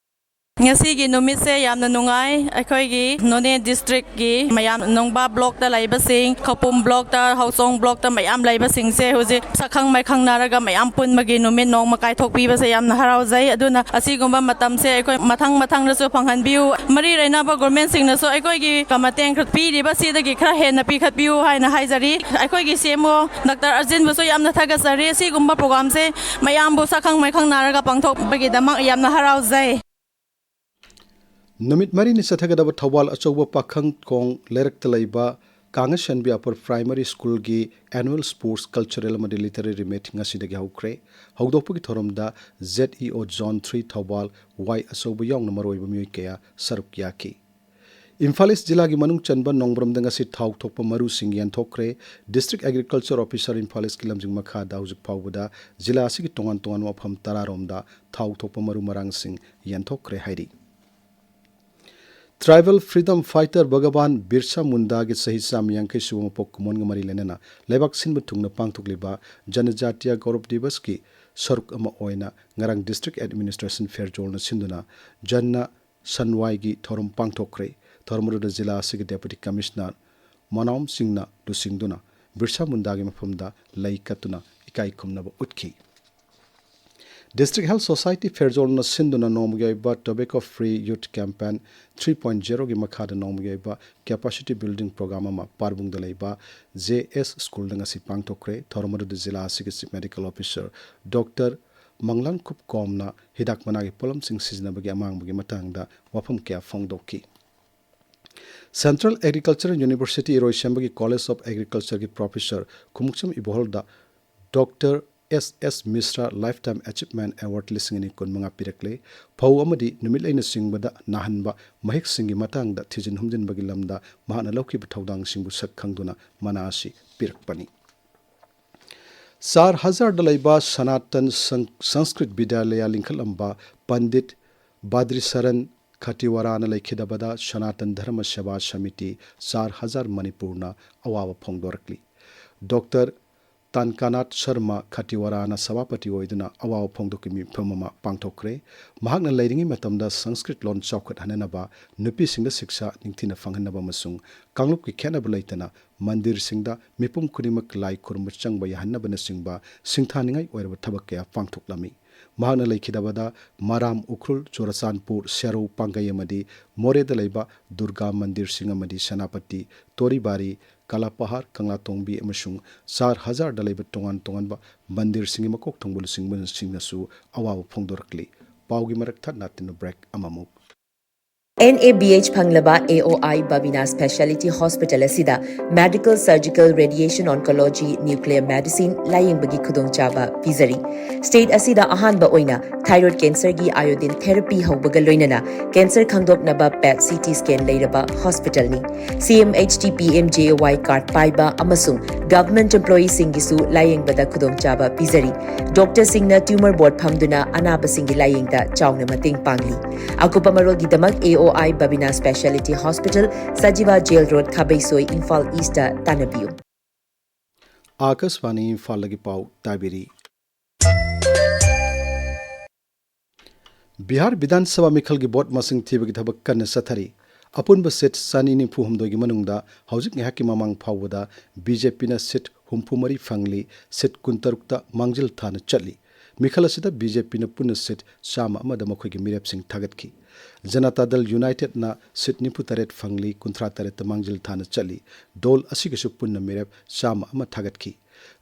ꯉꯁꯤꯒꯤ ꯅꯨꯃꯤꯠꯁꯦ ꯌꯥꯝꯅ ꯅꯨꯡꯉꯥꯏ꯫ ꯑꯩꯈꯣꯏꯒꯤ ꯅꯣꯅꯦ ꯗꯤꯁꯇ꯭ꯔꯤꯛꯀꯤ ꯃꯌꯥꯝ, ꯅꯣꯡꯕꯥ ꯕ꯭ꯂꯣꯛꯇ ꯂꯩꯕꯁꯤꯡ, ꯈꯧꯄꯨꯝ ꯕ꯭ꯂꯣꯛꯇ, ꯍꯧꯆꯣꯡ ꯕ꯭ꯂꯣꯛꯇ ꯃꯌꯥꯝ ꯂꯩꯕꯁꯤꯡꯁꯦ ꯍꯧꯖꯤꯛ ꯁꯛꯈꯪ ꯃꯥꯏꯈꯪꯅꯔꯒ ꯃꯌꯥꯝ ꯄꯨꯟꯕꯒꯤ ꯅꯨꯃꯤꯠ ꯅꯣꯡꯃ ꯀꯥꯏꯊꯣꯛꯄꯤꯕꯁꯦ ꯌꯥꯝꯅ ꯍꯔꯥꯎꯖꯩ꯫ ꯑꯗꯨꯅ ꯑꯁꯤꯒꯨꯝꯕ ꯃꯇꯝꯁꯦ ꯑꯩꯈꯣꯏ ꯃꯊꯪ ꯃꯊꯪꯗꯁꯨ ꯐꯪꯍꯟꯕꯤꯌꯨ꯫ ꯃꯔꯤ ꯂꯩꯅꯕ ꯒꯣꯔꯃꯦꯟꯁꯤꯡꯅꯁꯨ ꯑꯩꯈꯣꯏꯒꯤ ꯃꯇꯦꯡ ꯈꯔ ꯄꯤꯔꯤꯕ ꯁꯤꯗꯒꯤ ꯈꯔ ꯍꯦꯟꯅ ꯄꯤꯈꯠꯄꯤꯌꯨ ꯍꯥꯏꯅ ꯍꯥꯏꯖꯔꯤ꯫ ꯑꯩꯈꯣꯏꯒꯤ ꯁꯤ ꯑꯦꯝ ꯑꯣ ꯗꯥꯛꯇꯔ ꯑꯔꯖꯤꯟꯕꯨꯁꯨ ꯌꯥꯝꯅ ꯊꯥꯒꯠꯆꯔꯤ꯫ ꯑꯁꯤꯒꯨꯝꯕ ꯄ꯭ꯔꯣꯒ꯭ꯔꯥꯝꯁꯦ ꯃꯌꯥꯝꯕꯨ ꯁꯛꯈꯪ ꯃꯥꯏꯈꯪꯅꯔꯒ ꯄꯥꯡꯊꯣꯛꯄꯒꯤꯗꯃꯛ ꯌꯥꯝꯅ ꯍꯔꯥꯎꯖꯩ꯫ ꯅꯨꯃꯤꯠ ꯃꯔꯤꯅꯤ ꯆꯠꯊꯒꯗꯕ ꯊꯧꯕꯥꯜ ꯑꯆꯧꯕ ꯄꯥꯈꯪ ꯈꯣꯡ ꯂꯩꯔꯛꯇ ꯂꯩꯕ ꯀꯥꯡꯉꯁꯟꯕꯤ ꯑꯄꯔ ꯄ꯭ꯔꯥꯏꯃꯔꯤ ꯁ꯭ꯀꯨꯜꯒꯤ ꯑꯦꯅꯨꯋꯦꯜ ꯁ꯭ꯄꯣꯔꯠꯁ, ꯀꯜꯆꯔꯦꯜ ꯑꯃꯗꯤ ꯂꯤꯇꯔꯦꯔꯤ ꯃꯤꯠ ꯉꯁꯤꯗꯒꯤ ꯍꯧꯈ꯭ꯔꯦ꯫ ꯍꯧꯗꯣꯛꯄꯒꯤ ꯊꯧꯔꯝꯗ ꯖꯦꯗ ꯏ ꯑꯣ ꯖꯣꯟ ꯊ꯭ꯔꯤ ꯊꯧꯕꯥꯜ, ꯋꯥꯏ ꯑꯆꯧꯕ ꯌꯥꯎꯅ ꯃꯔꯨꯑꯣꯏꯕ ꯃꯤꯑꯣꯏ ꯀꯌꯥ ꯁꯔꯨꯛ ꯌꯥꯈꯤ꯫ ꯏꯝꯐꯥꯜ ꯏꯁ ꯖꯤꯂꯥꯒꯤ ꯃꯅꯨꯡ ꯆꯟꯕ ꯅꯣꯡꯕ꯭ꯔꯣꯝꯗ ꯉꯁꯤ ꯊꯥꯎ ꯊꯣꯛꯄ ꯃꯔꯨꯁꯤꯡ ꯌꯦꯟꯊꯣꯛꯈ꯭ꯔꯦ꯫ District Agriculture Officer ꯏꯝꯐꯥꯜ ꯏꯁꯀꯤ ꯂꯝꯖꯤꯡ ꯃꯈꯥꯗ ꯍꯧꯖꯤꯛ ꯐꯥꯎꯕꯗ ꯖꯤꯂꯥ ꯑꯁꯤꯒꯤ ꯇꯣꯉꯥꯟ ꯇꯣꯉꯥꯟꯕ ꯃꯐꯝ ꯇꯔꯥꯔꯣꯝꯗ ꯊꯥꯎ ꯊꯣꯛꯄ ꯃꯔꯨ ꯃꯔꯥꯡꯁꯤꯡ ꯌꯦꯟꯊꯣꯛꯈ꯭ꯔꯦ ꯍꯥꯏꯔꯤ꯫ Tribal Freedom Fighter ꯚꯒꯕꯥꯟ ꯕꯤꯔꯁꯥ ꯃꯨꯟꯗꯥꯒꯤ ꯆꯍꯤ ꯆꯥꯝꯃ ꯌꯥꯡꯈꯩ ꯁꯨꯕ ꯃꯄꯣꯛ ꯀꯨꯝꯑꯣꯟꯒ ꯃꯔꯤ ꯂꯩꯅꯅ ꯂꯩꯕꯥꯛ ꯁꯤꯟꯕ ꯊꯨꯡꯅ ꯄꯥꯡꯊꯣꯛꯂꯤꯕ ꯖꯅꯖꯥꯇꯤꯌꯥ ꯒꯧꯔꯕ ꯗꯤꯕꯁꯀꯤ ꯁꯔꯨꯛ ꯑꯃ ꯑꯣꯏꯅ ꯉꯔꯥꯡ District Administration ꯐꯦꯔꯖꯣꯜꯅ ꯁꯤꯟꯗꯨꯅ ꯖꯟꯅ ꯁꯟꯋꯥꯏꯒꯤ ꯊꯧꯔꯝ ꯄꯥꯡꯊꯣꯛꯈ꯭ꯔꯦ꯫ ꯊꯧꯔꯝ ꯑꯗꯨꯗ ꯖꯤꯂꯥ ꯑꯁꯤꯒꯤ Deputy Commissioner ꯃꯅꯥꯎꯝ ꯁꯤꯡꯅ ꯂꯨꯆꯤꯡꯗꯨꯅ ꯕꯤꯔꯁꯥ ꯃꯨꯟꯗꯥꯒꯤ ꯃꯐꯝꯗ ꯂꯩ ꯀꯠꯇꯨꯅ ꯏꯀꯥꯏ ꯈꯨꯝꯅꯕ ꯎꯠꯈꯤ꯫ District Health Society ꯐꯦꯔꯖꯣꯜꯅ ꯁꯤꯟꯗꯨꯅ ꯅꯣꯡꯃꯒꯤ ꯑꯣꯏꯕ Tobacco Free Youth Campaign three point zero ꯒꯤ ꯃꯈꯥꯗ ꯅꯣꯡꯃꯒꯤ ꯑꯣꯏꯕ Capacity Building Program ꯑꯃ ꯄꯥꯔꯕꯨꯡꯗ ꯂꯩꯕ J S ꯁ꯭ꯀꯨꯜꯗ ꯉꯁꯤ ꯄꯥꯡꯊꯣꯛꯈ꯭ꯔꯦ꯫ ꯊꯧꯔꯝ ꯑꯗꯨꯗ ꯖꯤꯂꯥ ꯑꯁꯤꯒꯤ Chief Medical Officer Doctor ꯃꯪꯂꯥꯡꯈꯨꯞ ꯀꯣꯝꯅ ꯍꯤꯗꯥꯛ ꯃꯅꯥꯒꯤ ꯄꯣꯠꯂꯝꯁꯤꯡ ꯁꯤꯖꯤꯟꯅꯕꯒꯤ ꯑꯃꯥꯡꯕꯒꯤ ꯃꯇꯥꯡꯗ ꯋꯥꯐꯝ ꯀꯌꯥ ꯐꯣꯡꯗꯣꯛꯈꯤ꯫ Central Agricultural University ꯏꯔꯣꯏꯁꯦꯝꯕꯒꯤ College of Agriculture ꯒꯤ Professor Khumukcham ꯏꯕꯣꯍꯜꯗ Doctor S S Mishra Lifetime Achievement Award ꯂꯤꯁꯤꯡ ꯑꯅꯤ ꯀꯨꯟꯃꯉꯥ ꯄꯤꯔꯛꯂꯦ꯫ ꯐꯧ ꯑꯃꯗꯤ ꯅꯨꯃꯤꯠꯂꯩꯅꯆꯤꯡꯕꯗ ꯅꯥꯍꯟꯕ ꯃꯍꯤꯛꯁꯤꯡꯒꯤ ꯃꯇꯥꯡꯗ ꯊꯤꯖꯤꯟ ꯍꯨꯝꯖꯤꯟꯕꯒꯤ ꯂꯝꯗ ꯃꯍꯥꯛꯅ ꯂꯧꯈꯤꯕ ꯊꯧꯗꯥꯡꯁꯤꯡꯕꯨ ꯁꯛ ꯈꯪꯗꯨꯅ ꯃꯅꯥ ꯑꯁꯤ ꯄꯤꯔꯛꯄꯅꯤ꯫ ꯆꯥꯔ ꯍꯖꯥꯔꯗ ꯂꯩꯕ ꯁꯅꯥꯇꯟ ꯁꯪ-, ꯁꯪꯁꯀ꯭ꯔꯤꯠ ꯕꯤꯗ꯭ꯌꯥꯂꯌꯥ ꯂꯤꯡꯈꯠꯂꯝꯕ ꯄꯟꯗꯤꯠ ꯕꯥꯗ꯭ꯔꯤꯁꯔꯟ ꯈꯇꯤꯋꯥꯔꯥꯅ ꯂꯩꯈꯤꯗꯕꯗ ꯁꯅꯥꯇꯟ ꯙꯔꯃ ꯁꯦꯕꯥ ꯁꯃꯤꯇꯤ ꯆꯥꯔ ꯍꯖꯥꯔ ꯃꯅꯤꯄꯨꯔꯅ ꯑꯋꯥꯕ ꯐꯣꯡꯗꯣꯔꯛꯂꯤ꯫ ꯗꯣꯛꯇꯔ ꯇꯥꯟꯀꯥꯅꯥꯊ ꯁꯔꯃ ꯈꯇꯤꯋꯥꯔꯥꯅ ꯁꯚꯥꯄꯇꯤ ꯑꯣꯏꯗꯨꯅ ꯑꯋꯥꯕ ꯐꯣꯡꯗꯣꯛꯄꯒꯤ ꯃꯤꯐꯝ ꯑꯃ ꯄꯥꯡꯊꯣꯛꯈ꯭ꯔꯦ꯫ ꯃꯍꯥꯛꯅ ꯂꯩꯔꯤꯉꯩ ꯃꯇꯝꯗ ꯁꯪꯁꯀ꯭ꯔꯤꯠ ꯂꯣꯟ ꯆꯥꯎꯈꯠꯍꯟꯅꯅꯕ, ꯅꯨꯄꯤꯁꯤꯡꯗ ꯁꯤꯛꯁꯥ ꯅꯤꯡꯊꯤꯅ ꯐꯪꯍꯟꯅꯕ ꯑꯃꯁꯨꯡ ꯀꯥꯡꯂꯨꯞꯀꯤ ꯈꯦꯠꯅꯕ ꯂꯩꯇꯅ ꯃꯟꯗꯤꯔꯁꯤꯡꯗ ꯃꯤꯄꯨꯝ ꯈꯨꯗꯤꯡꯃꯛ ꯂꯥꯏ ꯈꯨꯔꯨꯝꯕ ꯆꯪꯕ ꯌꯥꯍꯟꯅꯕꯅꯆꯤꯡꯕ ꯁꯤꯡꯊꯥꯅꯤꯡꯉꯥꯏ ꯑꯣꯏꯔꯕ ꯊꯕꯛ ꯀꯌꯥ ꯄꯥꯡꯊꯣꯛꯂꯝꯃꯤ꯫ ꯃꯍꯥꯛꯅ ꯂꯩꯈꯤꯗꯕꯗ ꯃꯔꯥꯝ ꯎꯈ꯭ꯔꯨꯜ, ꯆꯨꯔꯆꯥꯟꯄꯨꯔ, ꯁꯦꯔꯧ, ꯄꯥꯡꯒꯩ ꯑꯃꯗꯤ ꯃꯣꯔꯦꯗ ꯂꯩꯕ ꯗꯨꯔꯒꯥ ꯃꯟꯗꯤꯔꯁꯤꯡ ꯑꯃꯗꯤ ꯁꯦꯅꯥꯄꯇꯤ, ꯇꯣꯔꯤꯕꯥꯔꯤ, ꯀꯂꯥꯄꯍꯥꯔ, ꯀꯪꯂꯥꯇꯣꯡꯕꯤ ꯑꯃꯁꯨꯡ ꯆꯥꯔ ꯍꯖꯥꯔꯗ ꯂꯩꯕ ꯇꯣꯉꯥꯟ ꯇꯣꯉꯥꯟꯕ ꯃꯟꯗꯤꯔꯁꯤꯡꯒꯤ ꯃꯀꯣꯛ ꯊꯣꯡꯕ ꯂꯨꯆꯤꯡꯕꯁꯤꯡꯅꯁꯨ ꯑꯋꯥꯕ ꯐꯣꯡꯗꯣꯔꯛꯂꯤ꯫ ꯄꯥꯎꯒꯤ ꯃꯔꯛ ꯊꯠꯅ ꯇꯤꯟꯅ break ꯑꯃꯃꯨꯛ꯫ NABH ꯐꯪꯂꯕ AOI Babina Speciality Hospital ꯑꯁꯤꯗ Medical, Surgical, Radiation Oncology, Nuclear Medicine ꯂꯥꯌꯦꯡꯕꯒꯤ ꯈꯨꯗꯣꯡꯆꯥꯕ ꯄꯤꯖꯔꯤ꯫ State ꯑꯁꯤꯗ ꯑꯍꯥꯟꯕ ꯑꯣꯏꯅ thyroid cancerꯒꯤ iodine therapy ꯍꯧꯕꯒ ꯂꯣꯏꯅꯅ cancer ꯈꯪꯗꯣꯛꯅꯕ PET CT scan ꯂꯩꯔꯕ hospitalꯅꯤ꯫ CMHT PMJAY card ꯄꯥꯏꯕ ꯑꯃꯁꯨꯡ government employeeꯁꯤꯡꯒꯤꯁꯨ ꯂꯥꯌꯦꯡꯕꯗ ꯈꯨꯗꯣꯡꯆꯥꯕ ꯄꯤꯖꯔꯤ꯫ Doctorꯁꯤꯡꯅ tumor board ꯐꯝꯗꯨꯅ ꯑꯅꯥꯕꯁꯤꯡꯒꯤ ꯂꯥꯌꯦꯡꯗ ꯆꯥꯎꯅ ꯃꯇꯦꯡ ꯄꯥꯡꯂꯤ꯫ ꯑꯀꯨꯞꯄ ꯃꯔꯣꯜꯒꯤꯗꯃꯛ AOI Babina Speciality Hospital, Sajiwa Jail Road, ꯈꯥꯕꯩꯁꯣꯏ, Imphal Eastꯇ ꯇꯥꯟꯅꯕꯤꯌꯨ꯫ ꯑꯥꯀꯥꯁꯕꯥꯅꯤ ꯏꯝꯐꯥꯜꯗꯒꯤ ꯄꯥꯎ ꯇꯥꯕꯤꯔꯤ꯫ ꯕꯤꯍꯥꯔ ꯕꯤꯙꯥꯟ ꯁꯚꯥ ꯃꯤꯈꯜꯒꯤ ꯚꯣꯠ ꯃꯁꯤꯡ ꯊꯤꯕꯒꯤ ꯊꯕꯛ ꯀꯟꯅ ꯆꯠꯊꯔꯤ꯫ ꯑꯄꯨꯟꯕ seat ꯆꯅꯤ ꯅꯤꯐꯨ ꯍꯨꯝꯗꯣꯏꯒꯤ ꯃꯅꯨꯡꯗ ꯍꯧꯖꯤꯛ ꯉꯥꯏꯍꯥꯛꯀꯤ ꯃꯃꯥꯡ ꯐꯥꯎꯕꯗ BJPꯅ seat ꯍꯨꯝꯐꯨ ꯃꯔꯤ ꯐꯪꯂꯤ, seat ꯀꯨꯟꯇꯔꯨꯛꯇ ꯃꯥꯡꯖꯤꯜ ꯊꯥꯅ ꯆꯠꯂꯤ꯫ ꯃꯤꯈꯜ ꯑꯁꯤꯗ BJPꯅ ꯄꯨꯟꯅ seat ꯆꯥꯝꯃ ꯑꯃꯗ ꯃꯈꯣꯏꯒꯤ ꯃꯤꯔꯦꯞꯁꯤꯡ ꯊꯥꯒꯠꯈꯤ꯫ ꯖꯅꯇꯥ ꯗꯜ ꯌꯨꯅꯥꯏꯇꯦꯗꯅ seat ꯅꯤꯐꯨ ꯇꯔꯦꯠ ꯐꯪꯂꯤ, ꯀꯨꯟꯊ꯭ꯔꯥ ꯇꯔꯦꯠꯇ ꯃꯥꯡꯖꯤꯜ ꯊꯥꯅ ꯆꯠꯂꯤ꯫ ꯗꯣꯜ ꯑꯁꯤꯒꯤꯁꯨ ꯄꯨꯟꯅ ꯃꯤꯔꯦꯞ ꯆꯥꯝꯃ ꯑꯃ ꯊꯥꯒꯠꯈꯤ꯫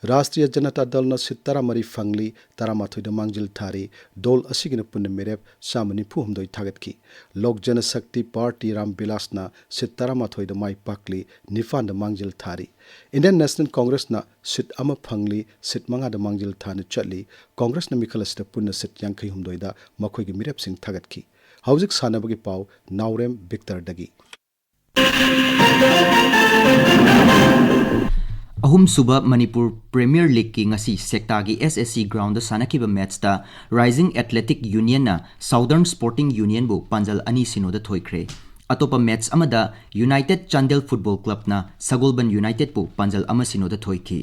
ꯔꯥꯁꯇ꯭ꯔꯤꯌ ꯖꯅꯇꯥ ꯗꯜꯅ seat ꯇꯔꯥꯃꯔꯤ ꯐꯪꯂꯤ, ꯇꯔꯥꯃꯥꯊꯣꯏꯗ ꯃꯥꯡꯖꯤꯜ ꯊꯥꯔꯤ꯫ ꯗꯣꯜ ꯑꯁꯤꯒꯤꯅ ꯄꯨꯟꯅ ꯃꯤꯔꯦꯞ ꯆꯥꯝꯃ ꯅꯤꯐꯨ ꯍꯨꯝꯗꯣꯏ ꯊꯥꯒꯠꯈꯤ꯫ ꯂꯣꯛ ꯖꯅꯁꯛꯇꯤ ꯄꯥꯔꯇꯤ ꯔꯥꯝ ꯕꯤꯂꯥꯁꯅ seat ꯇꯔꯥꯃꯥꯊꯣꯏꯗ ꯃꯥꯏ ꯄꯥꯛꯂꯤ, ꯅꯤꯄꯥꯟꯗ ꯃꯥꯡꯖꯤꯜ ꯊꯥꯔꯤ꯫ Indian National Congressꯅ seat ꯑꯃ ꯐꯪꯂꯤ, seat ꯃꯉꯥꯗ ꯃꯥꯡꯖꯤꯜ ꯊꯥꯅ ꯆꯠꯂꯤ꯫ ꯀꯣꯡꯒ꯭ꯔꯦꯁꯅ ꯃꯤꯈꯜ ꯑꯁꯤꯗ ꯄꯨꯟꯅ seat ꯌꯥꯡꯈꯩ ꯍꯨꯝꯗꯣꯏꯗ ꯃꯈꯣꯏꯒꯤ ꯃꯤꯔꯦꯞꯁꯤꯡ ꯊꯥꯒꯠꯈꯤ꯫ ꯍꯧꯖꯤꯛ ꯁꯥꯟꯅꯕꯒꯤ ꯄꯥꯎ, ꯅꯥꯎꯔꯦꯝ ꯕꯤꯛꯇꯔꯗꯒꯤ꯫ ꯑꯍꯨꯝꯁꯨꯕ ꯃꯅꯤꯄꯨꯔ ꯄ꯭ꯔꯤꯃꯤꯌꯔ ꯂꯤꯒꯀꯤ ꯉꯁꯤ ꯁꯦꯛꯇꯥꯒꯤ SSC groundꯗ ꯁꯥꯟꯅꯈꯤꯕ matchꯇ Rising Athletic Unionꯅ Southern Sporting Unionꯕꯨ ꯄꯥꯟꯖꯜ ꯑꯅꯤ ꯁꯤꯅꯣꯗ ꯊꯣꯏꯈ꯭ꯔꯦ꯫ ꯑꯇꯣꯞꯄ match ꯑꯃꯗ United Chandel Football Clubꯅ ꯁꯒꯣꯜꯕꯟ Unitedꯄꯨ ꯄꯥꯟꯖꯜ ꯑꯃ ꯁꯤꯅꯣꯗ ꯊꯣꯏꯈꯤ꯫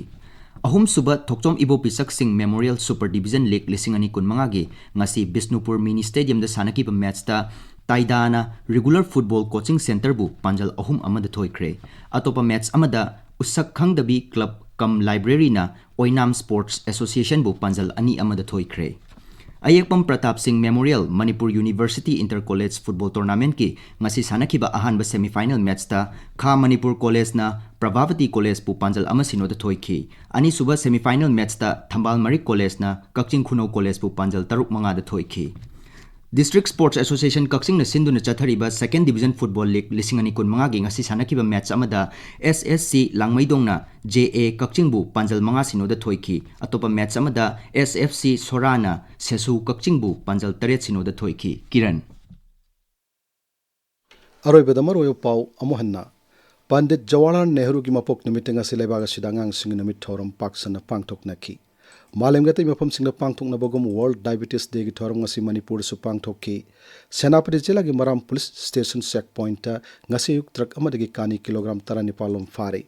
ꯑꯍꯨꯝꯁꯨꯕ ꯊꯣꯛꯆꯣꯝ ꯏꯕꯣꯕꯤ ꯁꯛꯁꯤꯡ Memorial Super Division League ꯂꯤꯁꯤꯡ ꯑꯅꯤ ꯀꯨꯟꯃꯉꯥꯒꯤ ꯉꯁꯤ ꯕꯤꯁꯅꯨꯄꯨꯔ mini stadiumꯗ ꯁꯥꯟꯅꯈꯤꯕ matchꯇ ꯇꯥꯏꯗꯥꯅ Regular Football Coaching Centreꯕꯨ ꯄꯥꯟꯖꯜ ꯑꯍꯨꯝ ꯑꯃꯗ ꯊꯣꯏꯈ꯭ꯔꯦ꯫ ꯑꯇꯣꯞꯄ match ꯑꯃꯗ ꯎꯁꯛ ꯈꯪꯗꯕꯤ club cum libraryꯅ ꯑꯣꯏꯅꯥꯝ Sports Associationꯕꯨ ꯄꯥꯟꯖꯜ ꯑꯅꯤ ꯑꯃꯗ ꯊꯣꯏꯈ꯭ꯔꯦ꯫ ꯑꯌꯦꯛꯄꯝ ꯄ꯭ꯔꯇꯥꯞ ꯁꯤꯡ Memorial Manipur University Inter College Football Tournamentꯀꯤ ꯉꯁꯤ ꯁꯥꯟꯅꯈꯤꯕ ꯑꯍꯥꯟꯕ semifinal matchꯇ ꯈꯥ ꯃꯅꯤꯄꯨꯔ Collegeꯅ ꯄ꯭ꯔꯚꯥꯕꯇꯤ Collegeꯄꯨ ꯄꯥꯟꯖꯜ ꯑꯃ ꯁꯤꯅꯣꯗ ꯊꯣꯏꯈꯤ꯫ ꯑꯅꯤꯁꯨꯕ semifinal matchꯇ ꯊꯝꯕꯥꯜ ꯃꯔꯤꯛ Collegeꯅ ꯀꯛꯆꯤꯡ ꯈꯨꯅꯧ Collegeꯄꯨ ꯄꯥꯟꯖꯜ ꯇꯔꯨꯛ ꯃꯉꯥꯗ ꯊꯣꯏꯈꯤ꯫ District Sports Association ꯀꯛꯆꯤꯡꯅ ꯁꯤꯟꯗꯨꯅ ꯆꯠꯊꯔꯤꯕ Second Division Football League ꯂꯤꯁꯤꯡ ꯑꯅꯤ ꯀꯨꯟꯃꯉꯥꯒꯤ ꯉꯁꯤ ꯁꯥꯟꯅꯈꯤꯕ ꯃꯦꯠꯆ ꯑꯃꯗ S S C ꯂꯥꯡꯃꯩꯗꯣꯡꯅ J A ꯀꯛꯆꯤꯡꯕꯨ ꯄꯥꯟꯖꯜ ꯃꯉꯥ ꯁꯤꯅꯣꯗ ꯊꯣꯏꯈꯤ꯫ ꯑꯇꯣꯞꯄ ꯃꯦꯠꯆ ꯑꯃꯗ S F C ꯁꯣꯔꯥꯅ ꯁꯦꯁꯨ ꯀꯛꯆꯤꯡꯕꯨ ꯄꯥꯟꯖꯜ ꯇꯔꯦꯠ ꯁꯤꯅꯣꯗ ꯊꯣꯏꯈꯤ꯫ ꯀꯤꯔꯟ꯫ ꯑꯔꯣꯏꯕꯗ ꯃꯔꯨꯑꯣꯏꯕ ꯄꯥꯎ ꯑꯃꯨꯛ ꯍꯟꯅ꯫ ꯄꯟꯗꯤꯠ ꯖꯋꯥꯍꯔꯂꯥꯜ ꯅꯦꯍꯔꯨꯒꯤ ꯃꯄꯣꯛ ꯅꯨꯃꯤꯠꯇ ꯉꯁꯤ ꯂꯩꯕꯥꯛ ꯑꯁꯤꯗ ꯑꯉꯥꯡꯁꯤꯡꯒꯤ ꯅꯨꯃꯤꯠ ꯊꯧꯔꯝ ꯄꯥꯛ ꯁꯟꯅ ꯄꯥꯡꯊꯣꯛꯅꯈꯤ꯫ ꯃꯥꯂꯦꯝꯒꯤ ꯑꯇꯩ ꯃꯐꯝꯁꯤꯡꯗ ꯄꯥꯡꯊꯣꯛꯅꯕꯒꯨꯝ World Diabetes Dayꯒꯤ ꯊꯧꯔꯝ ꯉꯁꯤ ꯃꯅꯤꯄꯨꯔꯗꯁꯨ ꯄꯥꯡꯊꯣꯛꯈꯤ꯫ ꯁꯦꯅꯥꯄꯇꯤ ꯖꯤꯂꯥꯒꯤ ꯃꯔꯥꯝ ꯄꯨꯂꯤꯁ ꯁ꯭ꯇꯦꯁꯟ ꯆꯦꯛ ꯄꯣꯏꯟꯠꯇ ꯉꯁꯤ ꯑꯌꯨꯛ ꯇ꯭ꯔꯛ ꯑꯃꯗꯒꯤ ꯀꯥꯅꯤ ꯀꯤꯂꯣꯒ꯭ꯔꯥꯝ ꯇꯔꯥꯅꯤꯄꯥꯜ ꯂꯣꯝ ꯐꯥꯔꯦ꯫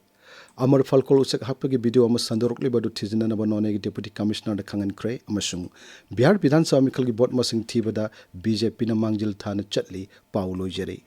ꯑꯃꯔ ꯐꯜꯀꯣꯜ ꯎꯆꯦꯛ ꯍꯥꯠꯄꯒꯤ ꯚꯤꯗꯤꯑꯣ ꯑꯃ ꯁꯟꯗꯣꯔꯛꯂꯤꯕ ꯑꯗꯨ ꯊꯤꯖꯤꯟꯅꯅꯕ ꯅꯣꯅꯦꯒꯤ ꯗꯦꯄꯨꯇꯤ ꯀꯃꯤꯁꯅꯔꯗ ꯈꯪꯍꯟꯈ꯭ꯔꯦ ꯑꯃꯁꯨꯡ ꯕꯤꯍꯥꯔ ꯕꯤꯙꯥꯟ ꯁꯚꯥ ꯃꯤꯈꯜꯒꯤ ꯚꯣꯠ ꯃꯁꯤꯡ ꯊꯤꯕꯗ B J Pꯅ ꯃꯥꯡꯖꯤꯜ ꯊꯥꯅ ꯆꯠꯂꯤ꯫ ꯄꯥꯎ ꯂꯣꯏꯖꯔꯦ꯫